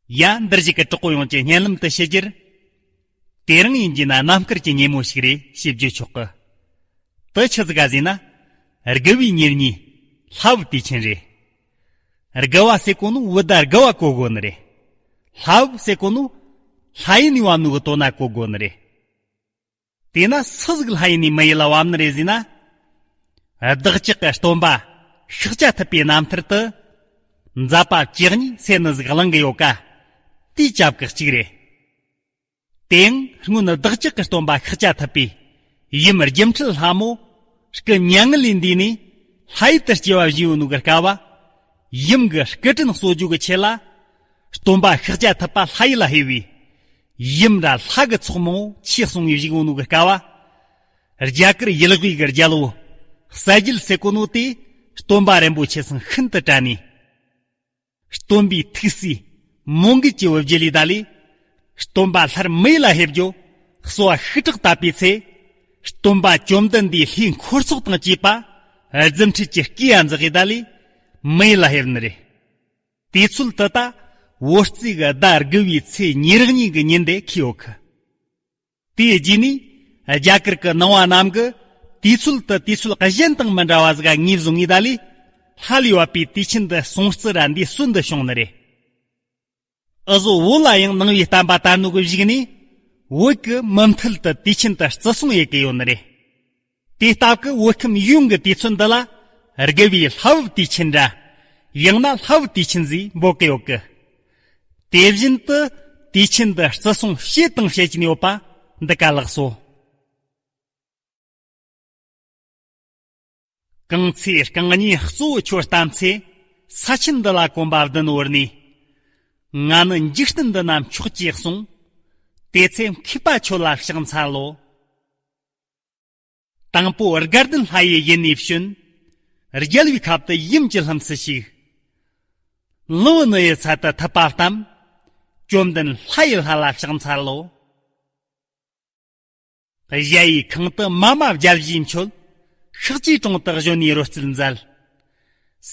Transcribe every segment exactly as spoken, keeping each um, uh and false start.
ཡ། འདིར་བཞུགས་ཀྱི་གྲོགས་པོ་ཡོངས་ཀྱི་སྙན་ལམ་དུ་ཞུ་རྒྱུར། དེ་རིང་ཡིན་རྒྱུ་ན་རྣམ་དཀར་གྱི་ཉིན་མོ་ཞིག་རེད་ཞེས་བརྗོད་ཆོག་གི། དེ་ཆི་ཟིག་ག་ཟེར་ན། དགུ་བའི་ཉེར་གཉིས། ལྷ་བབས་དུས་ཆེན་རེད། དགུ་བ་ཟེར་གོ་ནོ་བོད་ཟླ་དགུ་བ་གོ་དགོས་ནི་རེད། ལྷ་བབས་ཟེར་གོ་ནོ། ལྷ་ཡུལ་ནས་བབས་ནོ་གི་དོན་ན་གོ་དགོས་ནི་རེད། དེས་ན་སུ་ཟིག་ལྷ་ཡུལ་ནས་མི་ཡུལ་ལ་བབས་ནི་རེད་ཟེར་ན། བདག་ཅག་གི་སྟོན་པ་ཤཱཀྱ་ཐུབ་པའི་རྣམ་ཐར་དུ། མཛད་པ་བཅུ་གཉིས་ཟེར་ནི་ཟིག་གླེང་གི་ཡོད་ཀ། དེའི་ཆ་གི་གཅིག་རེད། དེའང་སྔོན་བདག་ཅག་གི་སྟོན་པ་ཤཱཀྱ་ཐུབ་པས་ཡུམ་སྒྱུ་འཕྲུལ་ལྷ་མོ་སྐུ་མྱ་ངན་ལས་འདས་ནས་ལྷ་ཡུལ་དུ་སྐྱེ་བ་བཞེས་ཡོད་ནོ་གི་སྐབས་བ། ཡུམ་གྱི་སྐུ་དྲིན་གསོ་རྒྱུ་གི་ཆེད་ལ། སྟོན་པ་ཤཱཀྱ་ཐུབ་པ་ལྷ་ཡུལ་ལ་ཕེབས་པས། ཡུམ་ར་ལྷ་གི་ཚོགས་མང་པོ་ཆོས་གསུང་བའི་བཞུགས་ཡོད་ནོ་གི་སྐབས་བ། རྒྱ་གར་ཡུལ་དབུས་ཀྱི་རྒྱལ་པོ་གསལ་རྒྱལ་ཟེར་གོ་ནོ་དེས་སྟོན་པ་རིན་པོ་ཆེ་ཚང་ཤིན་ཏུ་དྲན་ནས། སྟོན་པའི་ཐུགས་སྲས་མོའུ་འགལ་གྱི་བུ་བརྒྱུད་ལས་ད་ལས། སྟོན་པ་སླར་མི་ཡུལ་ལ་ཕེབས་རྒྱུ་གསོལ་བ་ཤུགས་དྲག་བཏབ་པའི་ཚེ། སྟོན་པ་བཅོམ་ལྡན་འདས་ལྷའི་འཁོར་ཚོགས་དང་བཅས་པ་རྫུ་འཕྲུལ་གྱི་སྐུ་ཡང་འཛག་གི་ད་ལས་མི་ཡུལ་ལ་ཕེབས་ནི་རེད། དུས་ཚོད་དེ་ད་བོད་རྩིས་ཀྱི་ཟླ་དགུ་བའི་ཚེས་ཉེར་གཉིས་ཀྱི་ཉིན་དེ་འཁེལ་ཡོད་གི། དེའི་རྗེས་ནས་རྒྱ་གར་གྱི་ནང་བ་རྣམས་ཀྱིས་དུས་ཚོད་དེ་དུས་ཚོད་གཞན་དང་མི་འདྲ་བ་ཟིག་ངོས་བཟུང་ངེས་ད་ལས། ལྷ་ལས་བབས་པའི་དུས་ཆེན་འདི་སྲུང་བརྩི་ར་འདི་སྲོལ་འདི་བྱུང་ནི་རེད། འུ་ཟོ་བོད་ལ་ཡང་ནང་བའི་བསྟན་པ་དར་ནོ་གི་གཞུག་ནས། བོད་ཀྱི་མུ་མཐུད་དུ་དུས་ཆེན་དེ་བརྩི་སྲུང་ཡེད་གི་ཡོད་ནི་རེད། དེ་སྟབས་ཀྱིས་བོད་ཁམས་ཡོངས་ཀྱི་དུས་ཚོད་འདི་ལ་དགུ་བའི་ལྷ་བབས་དུས་ཆེན་ར། ཡང་ན་ལྷ་བབས་དུས་ཆེན་ཟེར་འབོད་ཀྱི་ཡོད་གི། དེ་བཞིན་དུ་དུས་ཆེན་འདི་བརྩི་སྲུང་བྱས་དང་བྱེད་ཀྱིན་ཡོད་པ་འདི་ག་ལགས་སོ། གང་ཚེ་རྐང་གཉིས་གཙོ་བོ་ཁྱོད་བལྟམས་ཚེ། ས་ཆེན་འདི་ལ་གོམ་པ་བདུན་བོར་ནས། ང་ནི་འཇིག་རྟེན་འདི་ན་མཆོག་ཅེས་གསུངས། དེ་ཚེ་མཁས་པ་ཁྱོད་ལ་ཕྱག་འཚལ་ལོ། དང་པོ་དགའ་ལྡན་ལྷ་ཡི་ཡུལ་ནས་བྱོན། རྒྱལ་བའི་ཁབ་ཏུ་ཡུམ་གྱི་ལྷུམས་སུ་ཞུགས། ལོ་ནི་ཡི་ཚད་དུ་ཐུབ་པ་བལྟམས། བཅོམ་ལྡན་ལྷ་ཡི་ལྷ་ལ་ཕྱག་འཚལ་ལོ། གཞལ་ཡས་ཁང་དུ་མ་མ་བརྒྱ་བཞིའི་མཆོད། ཤཱཀྱའི་དྲུང་དུ་གཞོན་ནུའི་རོལ་རྩེད་མཛད།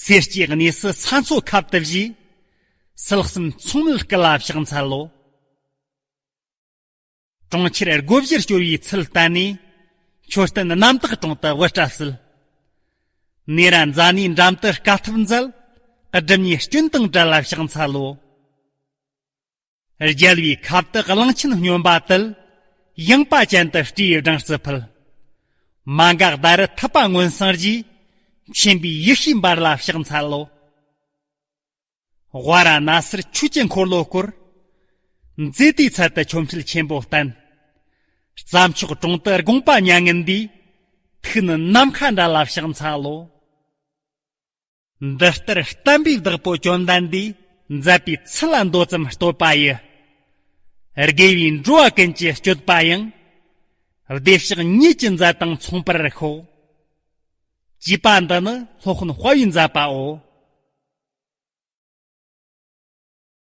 སེར་སྐྱའི་གནས་སུ་ས་མཚོ་ཁབ་ཏུ་བཞུས། སིལ་གསུམ་མཚུངས་མེད་སྐུ་ལ་ཕྱག་འཚལ་ལོ། གྲོང་ཁྱེར་སྒོ་བཞིར་སྐྱོར་བའི་ཚུལ་བསྟན་ནས། མཆོད་རྟེན་རྣམ་དག་དྲུང་དུ་དབུ་སྐྲ་བསིལ། ནེ་ར་ཛཱ་ནིའི་འགྲམ་དུ་དཀའ་ཐུབ་མཛད། སྒྲུབ་གཉིས་སྐྱོན་དང་བྲལ་ལ་ཕྱག་འཚལ་ལོ། རྒྱལ་བའི་ཁབ་ཏུ་གླང་ཆེན་སྨྱོན་པ་དེད། ཡངས་པ་ཅན་དུ་སྤྲེའུའི་སྦྲང་རྩི་ཕུལ། མ་འགགས་ཟླ་རི་ཐུབ་པ་མངོན་སངས་རྒྱས། མཁྱེན་པའི་ཡེ་ཤེས་འབར་ལ་ཕྱག་འཚལ་ལོ། ཝཱ་ར་ཎཱ་སིར་ཆོས་ཀྱི་འཁོར་ལོ་བསྐོར། མཛེས་དུས་ཚལ་དུ་ཆོ་འཕྲུལ་ཆེན་པོ་བསྟན། རྩྭ་མཆོག་གྲོང་དུ་དགོངས་པ་མྱ་ངན་འདས། ཐུགས་ནི་ནམ་མཁའ་འདྲ་ལ་ཕྱག་འཚལ་ལོ། འདི་ལྟར་བསྟན་པའི་བདག་པོ་བཅོམ་ལྡན་འདས། མཛད་པའི་ཚུལ་ལ་མདོ་ཙམ་བསྟོད་པ་ཡི། དགེ་བའི་འགྲོ་བ་ཀུན་གྱི་སྤྱོད་པ་ཡང་། བདེ་གཤེགས་ཉིད་ཀྱི་མཛད་དང་མཚུངས་པར་ཤོག་ཅེས་པ་འདི་ནི་སློབ་དཔོན་དཔའ་བོས་མཛད་པའོ།